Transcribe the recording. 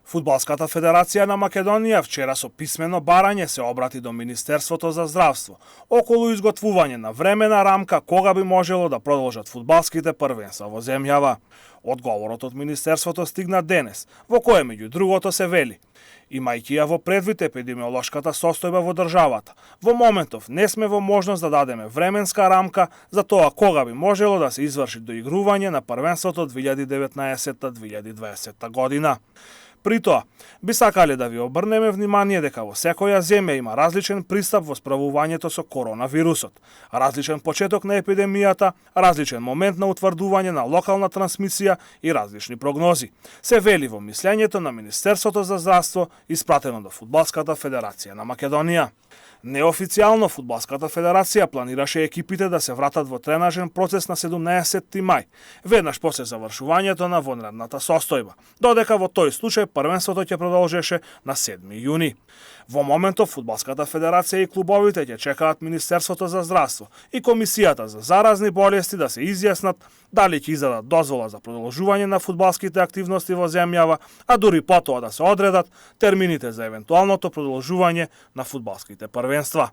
Фудбалската федерација на Македонија вчера со писмено барање се обрати до Министерството за здравство околу изготвување на времена рамка кога би можело да продолжат фудбалските првенства во земјава. Одговорот од Министерството стигна денес, во кое меѓу другото се вели: имајќи ја во предвид епидемиолошката состојба во државата, во моментов не сме во можност да дадеме временска рамка за тоа кога би можело да се изврши доигрување на првенството 2019-2020 година. При тоа, би сакале да ви обрнеме внимание дека во секоја земја има различен пристап во справувањето со коронавирусот, различен почеток на епидемијата, различен момент на утврдување на локална трансмисија и различни прогнози. Се вели во мислењето на Министерството за здравство испратено до Фудбалската федерација на Македонија. Неофицијално Фудбалската федерација планираше екипите да се вратат во тренажен процес на 17 мај, веднаш после завршувањето на вонредната состојба, додека во тој случај првенството ќе продолжеше на 7 јуни. Во моментов Фудбалската федерација и клубовите ќе чекаат Министерството за здравство и Комисијата за заразни болести да се изјаснат дали ќе издадат дозвола за продолжување на фудбалските активности во земјава, а дури потоа да се одредат термините за евентуалното продолжување на фудбалските првенства.